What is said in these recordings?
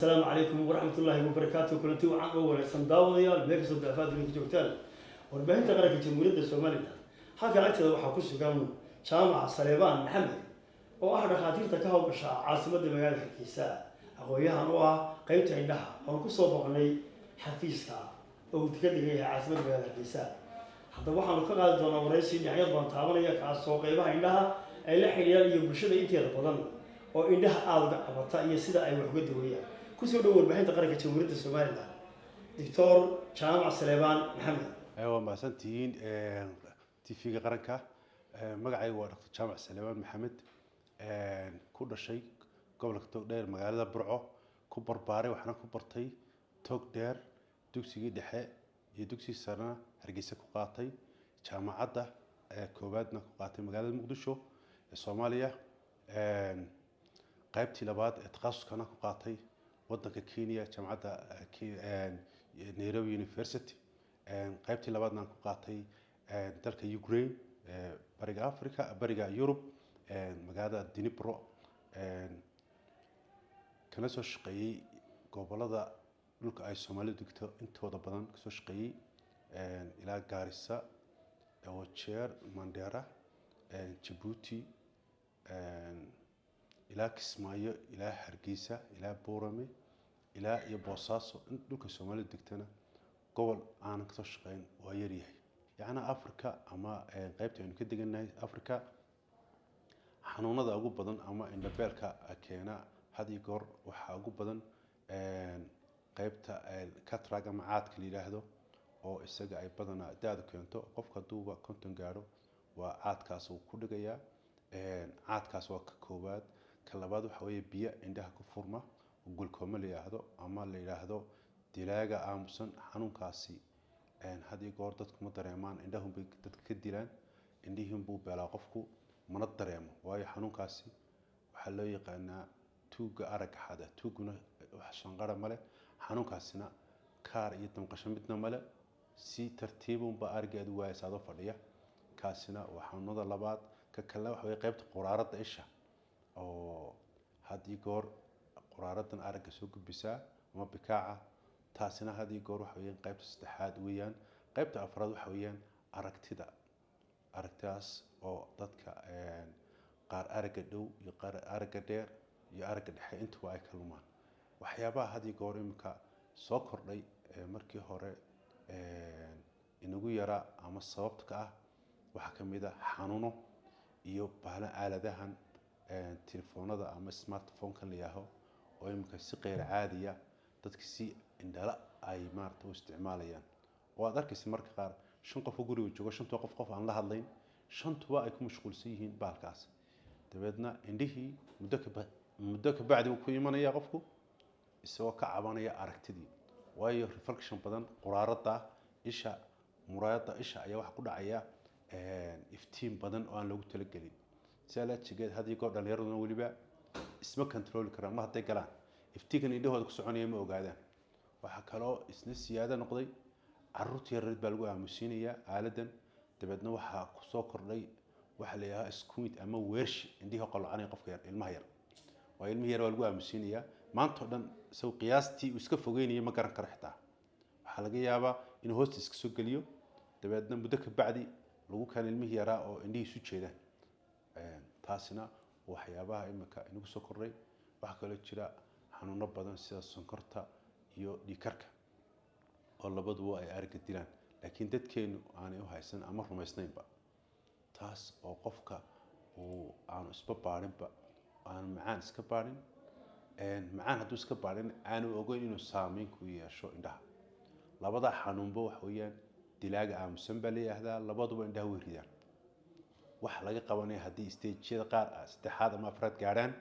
Asalaamu calaykum waraxmatullaahi wabarakaatu. Kulanti wacan oo wanaagsan, daawadayaal, meel kastoo daafaad dunida ka joogtaan. Warbaahinta qaranka Jamhuuriyadda Somaliland halkan agteeda waxaa ku sugan Jaamac Saleebaan Maxamed oo ah dhakhaatiirta ka howlgasha caasimadda magaalada Hargeysa, aqoon-yahan u ah qeybta indhaha, oon kusoo booqnay xafiiska oo uu ka degan yahay caasimadda magaalada Hargeysa. Haddaba waxaanu ka qaadi doonaa waraysi dhinacyo badan taabanaya, kaasoo qeybaha indhaha ay la xidhiidhaan iyo bulshada inteeda badan oo indhaha aada uga cabata iyo sida ay wax uga daweeyaan. Kusoo dhow warbaahinta qaranka Jamhuuriyadda Somaliland, Doctor Jaamac Saleebaan Maxamed. Waa mahadsantihiin TV-ga qaranka. Magacayga waa Dr. Jaamac Saleebaan Maxamed, ku dhashay gobolka Togdheer, magaalada Burco ku barbaaray, waxaana ku bartay Togdheer dugsigii dhexe iyo dugsigii sarena Hargeysa ku qaatay, jaamacadda koowaadna ku qaatay magaalada Muqdisho ee Soomaaliya, qaybtii labaad ee takhasuskana ku qaatay wadanka Kenya, jaamacadda Nairobi University, qaybtii labaadna ku qaatay dalka Ukraine, bariga Africa, bariga Yurub, magaalada Dnipro, kana soo shaqeeyey gobolada dhulka ay Soomaalidu degto intooda badan, kasoo shaqeeyey ilaa Gaarisa, Wajeer, Mandera, Jabuuti, ilaa Kismaayo, ilaa Hargeysa, ilaa Boorame, ilaa iyo Boosaaso. In dhulka Soomaalidu degtana gobol aanan kasoo shaqeyn waa yaryahay. Yacnaa Africa ama qeybta aynu ka degannahay Africa, xanuunada ugu badan ama indhabeelka keena had iyo goor waxaa ugu badan qeybta cataract ama caadka la yidhaahdo, oo isaga ay badanaa da-du keento. Qofka hadduuba 50 gaadho, waa caadkaas uu ku dhigayaa. Caadkaas waa ka koowaad. Ka labaad waxa weeye biyo indhaha ku furma oo glaucoma la yidhaahdo ama la yidhaahdo dilaaga aamusan. Xanuunkaasi had iyo goor dadku ma dareemaan, indhahunbay dadka ka dilaan, indhihiinbuu beelaa, qofku mana dareemo, waayo xanuunkaasi waxaa loo yaqaanaa tuugga aragga xada. Tuugguna wax shanqara male, xanuunkaasina kaar iyo damqasho midna male, si tartiibunbaa araggeedu waayasa adoo fadhiya. Kaasina waa xanuunada labaad. Ka kale waxa weye qaybta quraaradda isha, oo had iyo goor quraaradan aragga soo gudbisaa ama bikaaca, taasina had iyo goor waxa weeyaan qaybta saddexaad weeyaan. Qaybta afraad waxa weeyaan aragtida, aragtidaas oo dadka qaar aragga dhow iyo qaar aragga dheer iyo aragga dhexe intuba ay ka lumaan. Waxyaabaha had iyo goor iminka soo kordhay markii hore inagu yaraa ama sababta ka ah waxaa ka mid a xanuuno iyo bahla aaladahan telefoonada ama smartphone-ka la yaaho, oo iminka si qeyr caadiya dadka si indhala ay maarata u isticmaalayaan, oo aad arkaysa marka qaar shan qof oo guriga joogo, shantuba qof qof aan la hadlayn, shantuba ay ku mashquulsan yihiin bahalkaas. Dabeedna indhihii muddo ka bacdi uu ku imanaya qofku isagoo ka cabanaya aragtidii, waayo reflection badan quraarada isha, muraayada isha ayaa waxaa ku dhacaya iftiin badan oo aan loogu talagelin. Sidaa laajigeed had iyo goor dhallinyaraduna weliba isma controli karaan, mar hadday galaan iftiinkan indhahooda ku soconaya ma ogaadaan. Waxaa kaloo isna siyaado noqday carruurta yareed baa lagu aamusiinayaa aaladan. Dabeedna waxaa kusoo kordhay waxaa la yidhaha squint ama weershi, indhihii qolocanaya qofka yar, ilmaha yar, waayo ilmihii yar waa lagu aamusiinayaa maanta oo dhan. Isagu qiyaastii uu iska fogeynaya ma garan karo, xitaa waxaa laga yaabaa inuu hoosta iska soo geliyo. Dabeedna muddo ka bacdi lagu keeno ilmihii yaraa oo indhihii isu jeedaan. Taasina waxyaabaha imika inagu soo kordhay. Waxaa kaloo jira xanuuno badan sida sonkorta iyo dhiigkarka, oo labaduba ay aragga dilaan, laakiin dadkeenu aanay u haysan ama rumaysnaynba taas, oo qofka uu aanu isba baadhinba, aanu macaan iska baadhin. Macaan hadduu iska baadhin, aanu ogeyn inuu saameyn ku yeesho indhaha. Labada xanuunba waxa weeyaan dilaaga aamusan baa la yidhaahdaa, labaduba indhaha way ridaan. Wax laga qabanaya haddii stageyada qaar saddexaad ama afraad gaadhaan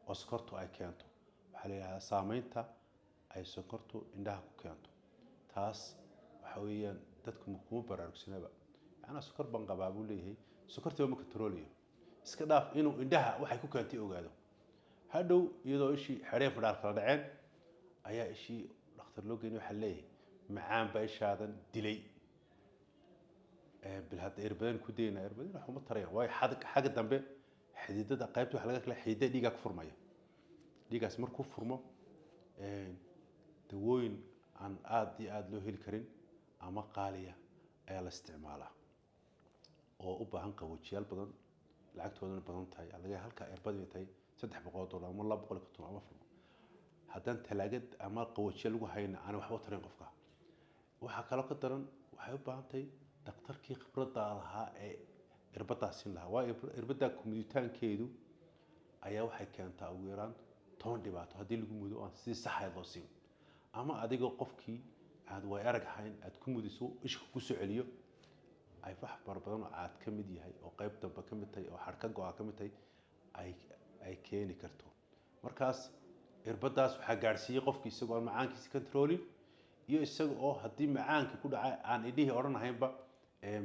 oo sokortu ay keento, waxaa la yidhahdaa saameynta ay sonkortu indhaha ku keento. Taas waxa weeyaan dadku kuma baraarugsanaba. Macnaa sokor baan qabaa buu leeyahay, sokortiiba ma controlayo, iska dhaaf inuu indhaha waxay ku keentay ogaado. Hadhow iyadoo ishii xereen fadhaal kala dhaceen ayaa ishii dhakhtar loo geynay, waxaa leeyahay macaan baa ishaadan dilay. Bil hadda irbadeen ku dayna, irbadeen wax uma tarayaan, waayo xagga dambe xididada qaybta waxa laga kala xididada dhiigaa ku furmaya. Dhiigaas markuu furmo Dawooyin aan aada iyo aada loo heli karin ama qaaliya ayaa la isticmaalaa oo u baahan qaboojiyaal badan, lacagtoodana badan tahay. Laga halka irbad inay tahay $300 ama 250 ama 400. Haddaan talaagad ama qaboojiye lagu hayna aan waxba u tarin qofka. Waxaa kaloo ka daran, waxay u baahan tahay dhakhtarkii khibradda lahaa ee irbaddaa siin lahaa. Waa irbaddaa kumuditaankeedu ayaa waxay keentaa ugu yaraan 10 dhibaato haddii lagu mudo oo aan sidii saxayd loo siin, ama adigoo qofkii aad way arag ahayn aad ku mudiso, ishka ku soo celiyo, ay wax fara badan oo caad ka mid yahay oo qayb dambe ka mid tahay oo xadhka go-a ka mid tahay ay keeni karto. Markaas irbadaas waxaa gaadhsiiyey qofkii isagoo aan macaankiisa controlin, iyo isaga oo haddii macaanka ku dhacay aan indhihii odhanahaynba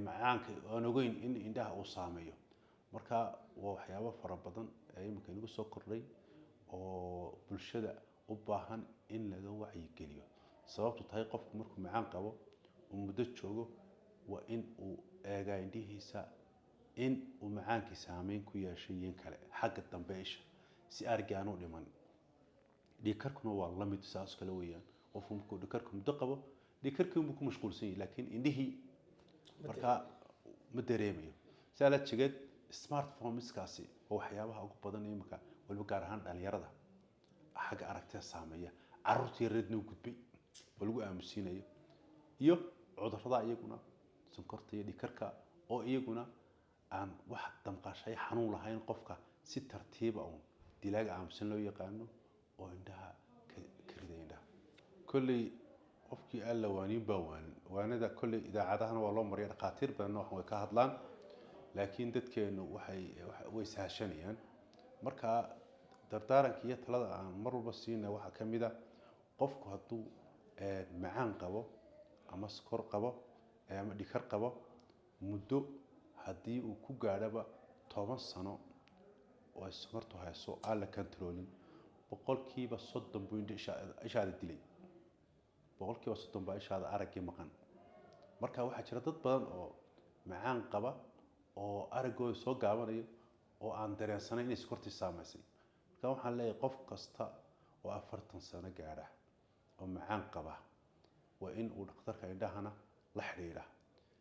macaanka aan ogeyn in indhaha uu saameeyo. Marka waa waxyaabo fara badan ee iminka inagu soo kordhay oo bulshada u baahan in laga wacyigeliyo. Sababtu tahay, qofku markuu macaan qabo uu muddo joogo, waa in uu eegaa indhihiisa in uu macaankii saameyn ku yeeshay iyo in kale xagga dambe isha, si argi aan u dhiman. Dhiigkarkuna waa la mid, saas kale weeyaan. Qofku markuu dhiigkarku muddo qabo, dhiigkarkii unbuu ku mashquulsan yahay, laakiin indhihii markaa ma dareemayo. Saa la jegeed smartphoneskaasi waa waxyaabaha ugu badan imika, waliba gaar ahaan dhalinyarada xagga aragtida saameeya, carruurta yareedna u gudbay oo lagu aamusiinayo, iyo cudurrada iyaguna sonkorta iyo dhiigkarka oo iyaguna aan wax damqashay xanuun lahayn, qofka si tartiiba uun dilaaga aamusan loo yaqaano oo indhaha ka riday indhaha. Kolley qofkii aan la waanin baa waanin. Waanada kolley idaacadahana waa loo mariya, dhakhaatiir badanna wax way ka hadlaan, laakiin dadkeenu waxay way sahashanayaan. Marka dardaaranka iyo talada aan mar walba siina waxaa ka mid a, qofku hadduu macaan qabo ama sokor qabo ama dhikar qabo muddo, haddii uu ku gaadhaba 10 sano oo ay sokortu hayso aan la controlin, 30% buu indha ishaada dilay, 30% baa ishaada araggii maqan. Marka waxaa jira dad badan oo macaan qaba oo araggooda soo gaabanayo oo aan dareensanayn inay sokortii saameysay. Marka waxaan leeyahay, qof kasta oo 40 sano gaadha oo macaan qaba waa in uu dhakhtarka indhahana la xidhiidha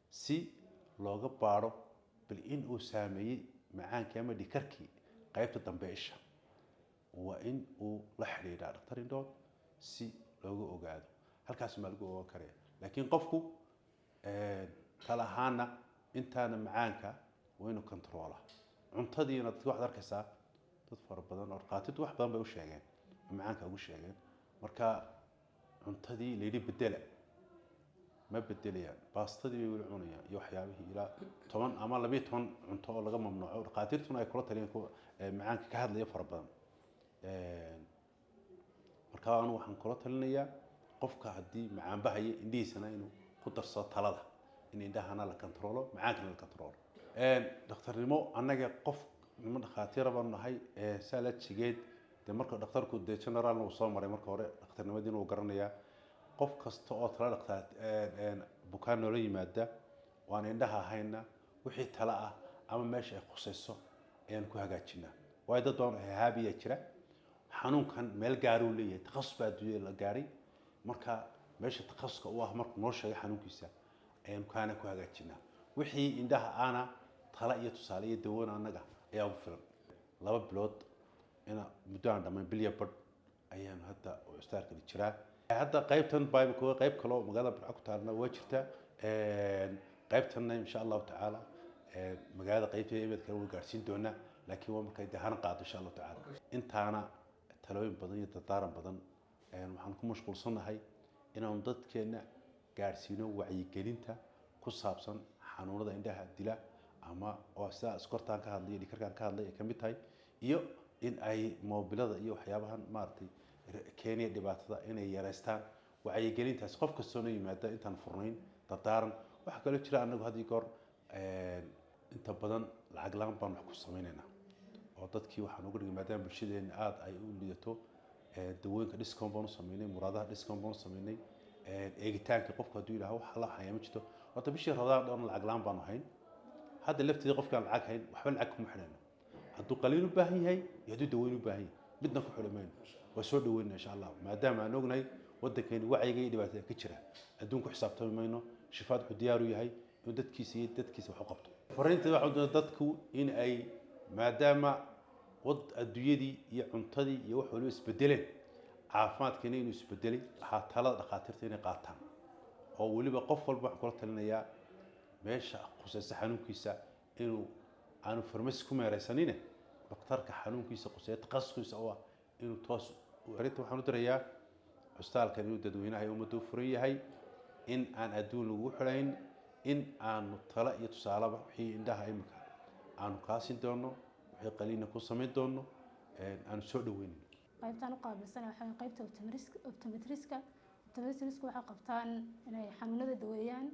si looga baadho bal in uu saameeyey macaankii ama dhikarkii qaybta dambe isha. Waa in uu la xidhiidhaa dhakhtar indhood si looga ogaado. Halkaas maa lagu ogaan karaya. Laakiin qofku tala ahaana intaana macaanka waa inuu controla cuntadiina. Dadka waxaad arkaysaa dad fara badan oo dhakhaatiirtu wax badan bay u sheegeen oo macaanka ugu sheegeen, marka cuntadii layidhi bedela ma bedelayaan, baastadii bay weli cunayaan iyo waxyaabihii ilaa 10 ama 12 cunto oo laga mamnuuco, dhakhaatiirtuna ay kula taliyeen kuwa macaanka ka hadlaya fara badan. Marka anu waxaan kula talinayaa qofka haddii macaanba haya indhihiisana inuu ku darsado talada in indhahana la controlo, macaankana la controlo. Dhakhtarnimo annaga qof niman dhakhaatiira baanu nahay. Saa la jigeed dee marka dhakhtarku dee generalna uu soo maray, marka hore dhakhtarnimadiina uu garanayaa. Qof kasta oo tala dhakhtar bukaan noola yimaada waan indhaha ahayna, wixii tala ah ama meesha ay khusayso ayaan ku hagaajinaa. Waayo dad badan oo hahaabiyaa jira, xanuunkan meel gaaruu leeyahay, takhasus baa adduunyada la gaaray. Marka meesha takhasuska u ah markuu noo sheegay xanuunkiisa ayaan kaana ku hagaajinaa. Wixii indhaha ana tala iyo tusaale iyo dawoona annaga ayaa ugu filan. 2 bilood ina muddo aan dhammayn, bilya badh ayaanu hadda cusbitaalkani jiraa. Hadda qaybtan bible, qayb kaloo magaalada Burco ku taalna waa jirtaa. Qaybtanna insha Allahu tacaala magaalada qaybteeda ebeed kale waa gaadhsiin doonaa, laakiin waa markay dee hana qaado insha Allahu tacaala. Intaana talooyin badan iyo dardaaran badan waxaan ku mashquulsannahay inaanu dadkeena gaadhsiino wacyigelinta ku saabsan xanuunada indhaha dila ama oo sidaa iskortaan ka hadlay iyo dhikarkaan ka hadlay ay ka mid tahay, iyo in ay moobilada iyo waxyaabahan maaragtay keenaya dhibaatada inay yareystaan. Wacyigelintaas qof kastoona yimaada intaan furnayn dardaaran. Waxaa kaloo jira, anagu had iyo goor inta badan lacag la'aan baan wax ku sameynaynaa oo dadkii waxaan uga dhigay, maadaama bulshadeena aada ay u liidato, dawooyinka discount baan u sameynay, muraadaha discount baan u sameynay. Eegitaanka qofku hadduu yidhaha wax la hayaa ma jirto, horta bishii Ramadaan dhan lacag la'aan baanu hayn. Hadda lafteeda qofkaan lacag hayn waxba lacag kuma xidhayno, hadduu qaliin u baahan yahay iyo hadduu daweyn u baahan yahay midna ku xidhi mayno. Waa soo dhaweynaa, insha Allah, maadaama aan ognahay waddankeeni wacyiga iyo dhibaatada ka jira. Adduunku xisaabtami mayno. Shifaad wuxuu diyaar u yahay inuu dadkiisa iyo dadkiisa wax u qabto. Fariinta waxaa doonaa dadku in ay, maadaama wad adduunyadii iyo cuntadii iyo wax waliba isbedeleen, caafimaadkeena inuu isbedelay, waxaa talada dhakhaatiirta inay qaataan. Oo weliba qof walba waxaan kula talinayaa meesha khusaysa xanuunkiisa inuu aanu farmasi ku meeraysanine, dhakhtarka xanuunkiisa khuseeya, takhasuskiisa oo ah, inuu toos. Arrinta waxaan u dirayaa cusbitaalkan inuu dadweynaha iyo ummadda u furan yahay, in aan adduun lagu xidhayn, in aanu talo iyo tusaaleba wixii indhaha imika aanu kaasin doono, wixii qaliina ku samayn doono, aanu soo dhaweynayno. Qaybtaan u qaabilsana waxaa weeye qaybta optometriska. Optometrisku waxay qabtaan inay xanuunada daweeyaan,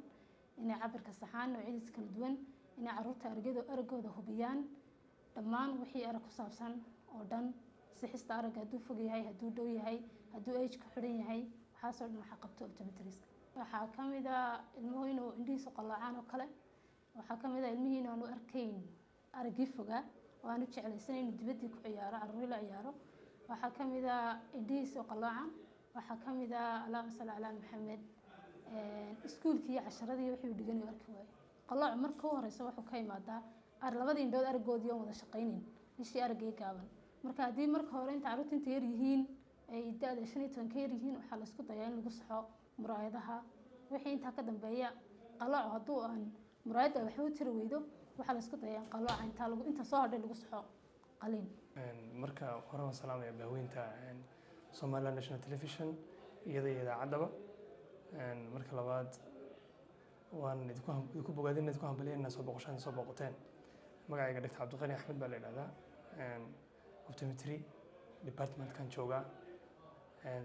inay cabirka saxaan noocyadiisa kala duwan, inay caruurta araggooda hubiyaan, dhammaan wixii arag ku saabsan oo dhan, sixista aragga, hadduu fog yahay, hadduu dhow yahay, hadduu age ku xidhan yahay, waxaasoo dhan waxaa qabta optometriska. Waxaa ka mid ah ilmuhu inuu indhihiisu qalloocaan oo kale. Waxaa ka mid ah ilmihii inaanu arkayn araggii fogaa oo aanu jeclaysan inuu dibaddii ku ciyaaro, carruurii la ciyaaro. Waxaa ka mid ah indhihiisa oo qalloocan. Waxaa ka mid ah, allahuma salli calaa Maxamed, iskuulkii iyo casharadii wixii uu dhiganayo arki waayo. Qalloocu marka u horeysa wuxuu ka imaadaa labadii indhood araggoodii oon wada shaqaynin, ishii araggii gaaban. Marka haddii marka hore inta carruurta inta yar yihiin, ay da-da 15 ka yar yihiin, waxaa la isku dayaa in lagu saxo muraayadaha. Wixii intaa ka dambeeya, qalloocu hadduu aan muraayadda waxba u tiri weydo, waxaa la isku dayaa in qallooca intaa lagu inta soo hadhay lagu saxo qaliin. Marka hore waan salaamaya bahweynta Somaliland National Television iyada iyo idaacaddaba. Marka labaad waan idinku bogaadin, idinku hambaliyay inaad soo boqoshaan, soo boqoteen. Magacayga Dr. Cabdiqani Axmed baa la yidhahdaa. Optometry departmentkan joogaa,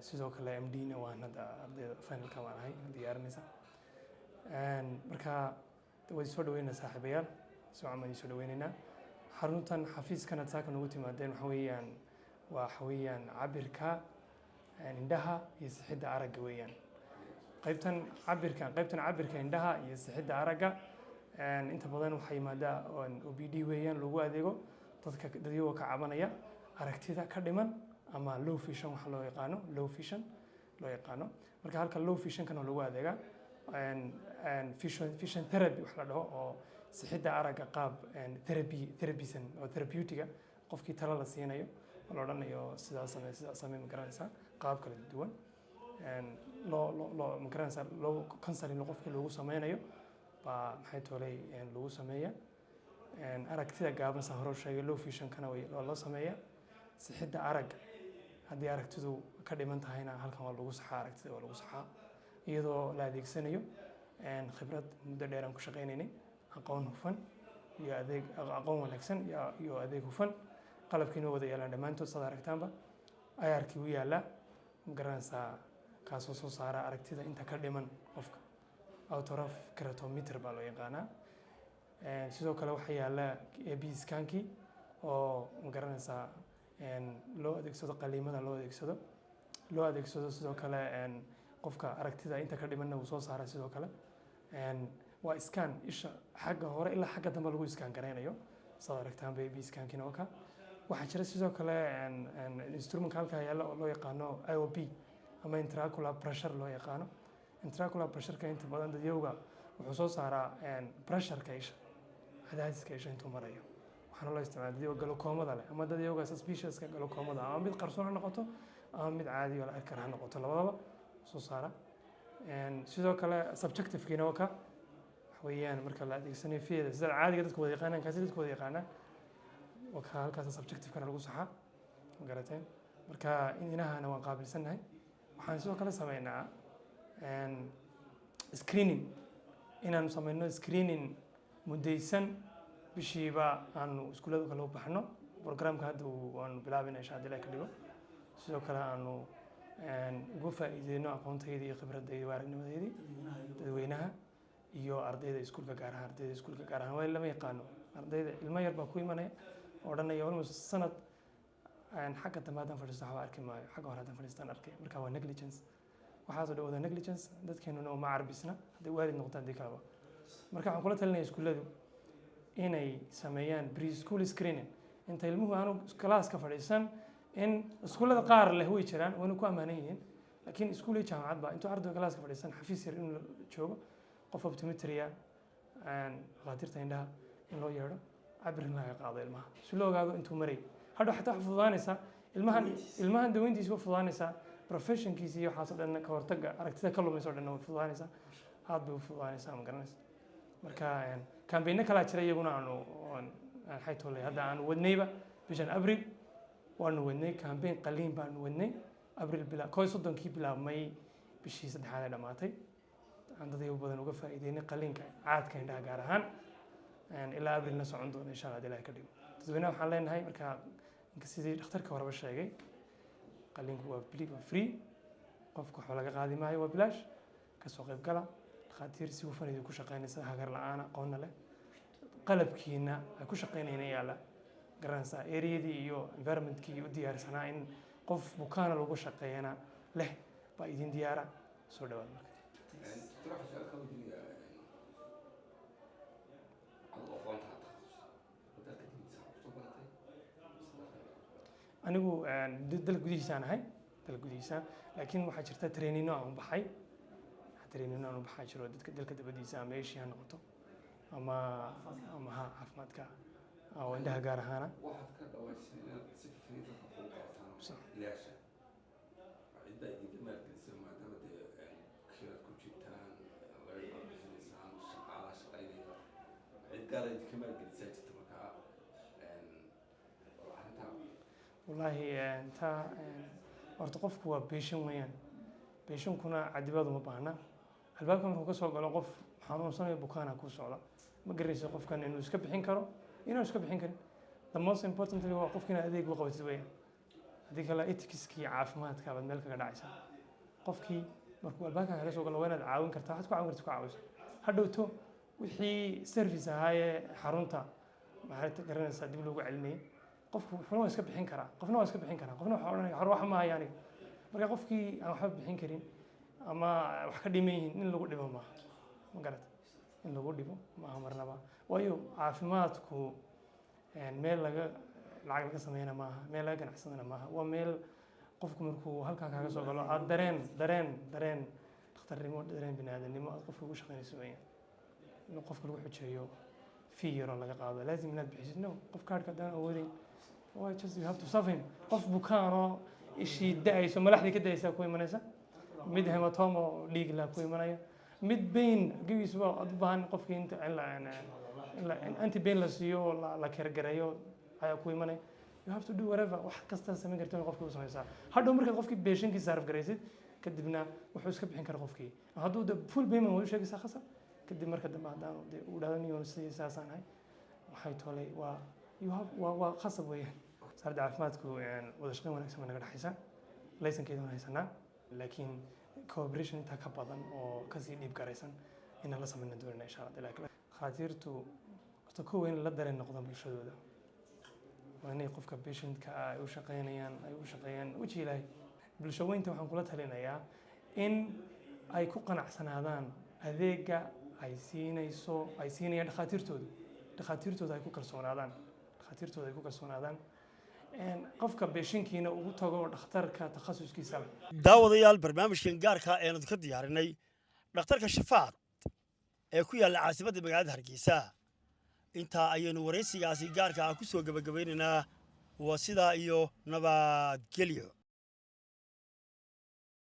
sidoo kale MD na waan hadda, ardayda finalka waan ahay diyaarinaysa. Marka waa soo dhaweynaa saaxiibayaal, si wacan baan soo dhaweynaynaa. Xaruntan xafiiskana saaka nagu timaadeen waxa weeyaan, waxa weeyaan cabirka indhaha iyo sixidda aragga weeyaan. Qaybtan cabirka indhaha iyo sixidda aragga inta badan waxaa yimaada OPD weeyaan, lagu adeego dadka dadyagoo ka cabanaya aragtida ka dhiman ama low vision, waxa loo yaqaano low vision loo yaqaano. Marka halka low visionkana lagu adeegaa vision therapy wax la dhaho, oo sixidda aragga qaab therapy, therapysan oo therapeutiga, qofkii talo la siinayo oo la odhanayo sidaa samee, sidaa samee, ma garanaysaa, qaab kala duwan loo ma garanaysaa, loo counseling qofkii loogu sameynayo baa, maxay toolay, lagu sameeya. Aragtida gaaban, saa hore u sheegay, low visionkana way waa loo sameeya. Sixidda aragga, haddii aragtidu ka dhiman tahayna, halkan waa lagu saxaa, aragtida waa lagu saxaa, iyadoo la adeegsanayo khibrad muddo dheer aan ku shaqaynaynay, aqoon hufan iyo adeeg, aqoon wanaagsan iyo adeeg hufan. Qalabkiina wada yaalaan dhammaantood, saad aragtaanba, IR-kii u yaallaa, ma garanaysaa, kaasoo soo saara aragtida inta ka dhiman qofka. Autoref keratometer baa loo yaqaanaa. Sidoo kale waxaa yaalla AP scankii oo, ma garanaysaa, loo adeegsado qaliimada, loo adeegsado. Sidoo kale qofka aragtida inta ka dhimanna wuu soo saara. Sidoo kale waa scan isha xagga hore ilaa xagga dambe lagu scan garaynayo, saad aragtaanba AP scankiina waa ka. Waxaa jira sidoo kale instrumentka halkaa yaalla oo loo yaqaano IOP ama intraocular pressure loo yaqaano. Intraocular pressureka inta badan dadyowga wuxuu soo saaraa pressureka isha, cadaadiska isha intuu marayo. Waxaana loo isticmaala dadyowga glaucomada leh ama dadyowga suspiciouska glaucomada, ama mid qarsoon ha noqoto ama mid caadi oo la arki kara ha noqoto, labadaba soo saara. Sidoo kale subjectivekiina waa ka, waxa weeyaan marka la adeegsanayo fiyada sida caadiga dadku wada yaqaanaan, kaasi dadku wada yaqaanaan waa ka, halkaas subjectivekana lagu saxaa, ma garateen? Marka inahana waan qaabilsannahay. Waxaan sidoo kale sameynaa screening, inaanu sameyno screening muddaysan, bishiiba aanu iskuullada kale u baxno. Programka hadda waanu bilaabina, insha Allah, ka dhigo. Sidoo kale aanu uga faa'iideyno aqoontaydii iyo khibraddaydi iyo aragnimadeydii dadweynaha iyo ardayda iskuulka, gaar ahaan ardayda iskuulka gaar ahaan. Waa lama yaqaano ardayda, ilmo yar baa ku imanaya oo odhanaya almost sanad xagga dambe haddaan fadhiisto waxba arki maayo, xagga hore haddaan fadhiistaan arkay. Marka waa negligence, waxaasoo dhan wada negligence. Dadkeenuna uma carbisna hadday waalid noqoto, haddii kaleba. Marka waxaan kula talinaya iskuulladu inay sameeyaan pre-school screening, inta ilmuhu aanu classka fadhiisan. In iskuullada qaar leh way jiraan, wayna ku ammaanan yihiin, laakiin iskuul iyo jaamacad ba intuu ardayga classka fadhiisan, xafiis yar inuu joogo, qof optometry ah, dhakhaatiirta indhaha, in loo yeedho, cabir in laga qaado ilmaha si loo ogaado intuu maray. Hadhow xataa waxaa fududaanaysaa ilmahan daweyntiisa waa fududaanaysaa, professionkiisa iyo waxaas oo dhan, ka hortagga aragtida ka lumaysa oo dhan way fududaanaysaa, aad bay u fududaanaysaa, ma garanaysa? Marka campaigno kalaa jira iyaguna aanu maxay toolay hadda aanu wadnayba. Bishan Abril waanu wadnay campaign qaliin baanu wadnay, Abril bila 31-kii bilaabmay, bishii saddexaad ee dhammaatay, aan dadyo badan uga faa'iideynay qaliinka caadka indhaha gaar ahaan, ilaa Abrilna socon doona, insha Allah, hadii Ilahay ka dhigo. Dadweynaha waxaan leenahay marka, inka sidii dhakhtarka horeba sheegay, qaliinku waa free, qofka waxba laga qaadi maayo, waa bilaash. Kasoo qayb gala. Dhakhaatiir si hufan idinku shaqeynaysa, hagar la-aan, aqoonna leh, qalabkiina ay ku shaqeynayna yaalla, garanaysaa, areadii iyo environmentkii u diyaarsanaa in qof bukaana lagu shaqeeyana leh baa idin diyaara. Soo dhawaad marka. Doctor, waxaan su-aal ka weydiinayaa. Adigu aqoonta takhasus ma dalka dibadiisa kusoo baratay mise dalka? Anigu dalka gudihiisaan ahay, dalka gudihiisa, laakiin waxaa jirta trainino aan u baxay, trainino aan u baxaa jiro dadka dalka dabadiisa, ama Asia ha noqoto ama ha caafimaadka oo indhaha gaar ahaana. Waxaad ka dhawaysay inaad si free dadka kugu qabataan ilaasha. Cidda idinka maalgelisa, maadaama dee kiraad ku jirtaan, leer baad bixinaysaan, shaqaalaha shaqaynaya, cid gaara idinka maalgelisaa jirta? Markaa arrintaa. Wallaahi taa horta qofku waa patient weeyaan, patientkuna cadibaad uma baahna. Albaabka markuu ka soo galo, qof xanuunsanayo bukaana kuu socda, ma garanayso qofkan inuu iska bixin karo, inuu iska bixin karin. The most importantly waa qofka inaad adeeg u qabatid weeyaan. Haddii kale ethicskii caafimaadka baad meel kaga dhacaysaa. Qofkii markuu albaabka kaga soo galo waa inaad caawin kartaa, waxaad ku caawin kartid ku caawiso. Hadhowto wixii service ahaayee xarunta, maxaad garanaysaa, dib loogu celinayay qofku. Wuxuuna waa iska bixin karaa, qofna waa iska bixin karaa, qofna waxaa odhanaya hor wax ma haya aniga. Marka qofkii aan waxba bixin karin ama wax ka dhiman yihiin, in lagu dhibo maaha, ma garata? In lagu dhibo maaha marnaba, waayo caafimaadku meel laga lacag laga sameyna maaha, meel laga ganacsadana maaha. Waa meel qofku markuu halkaa kaaga soo galo aad dareen dhakhtarnimo, dareen bini aadanimo aad qofka ugu shaqeynayso weeyaan. In qofka lagu xujeeyo fee yaroo laga qaado, laazim inaad bixisid, no. Qof kaadhka haddaan awoodeyn, why just you have to serve him. Qof bukaan oo ishii da-ayso, malaxdii ka da-aysaa ku imanaysa, mid hematoma oo dhiig la ku imanaya, mid pain gebiisuba aad u baahan qofkii inta in anti pain la siiyo oo la kergareeyo ayaa ku imanaya. You have to do whatever, wax kasta samayn karto in qofkii u samaysaa. Hadhow markaad qofkii patientkii serve garaysid, kadibna wuxuu iska bixin kara qofkii. Hadduu de full payment way u sheegaysaa khasab. Kadib marka dambe haddaan de uu dhahdo niyon sidii saasaan ahay, waxay tolay waa you have waa khasab weeyaan. Wasaaradda caafimaadku wada shaqayn wanaagsan baa naga dhexaysa, laysankeeda waan haysanaa, laakiin cooperation intaa ka badan oo kasii dhiib garaysan inaan la samayna doonina, insha Allah. Laakiin dhakhaatiirtu horta kow in la dareen noqdaan bulshadooda, waa inay qofka patientka ah ay u shaqeynayaan ay u shaqeeyaan weji Ilaahay. Bulsho weynta waxaan kula talinayaa in ay ku qanacsanaadaan adeega ay siinayso, ay siinayaan dhakhaatiirtooda, dhakhaatiirtooda ay ku kalsoonaadaan, dhakhaatiirtooda ay ku kalsoonaadaan, qofka patientkiina ugu tago dhakhtarka takhasuskiisa leh. Daawadayaal, barnaamijkan gaarka eenu ka diyaarinay dhakhtarka Shafaad ee ku yaalla caasimadda magaalada Hargeysa, intaa ayaynu waraysigaasi gaarka ah ku soo gebagabaynaynaa. Waa sidaa iyo nabadgelyo.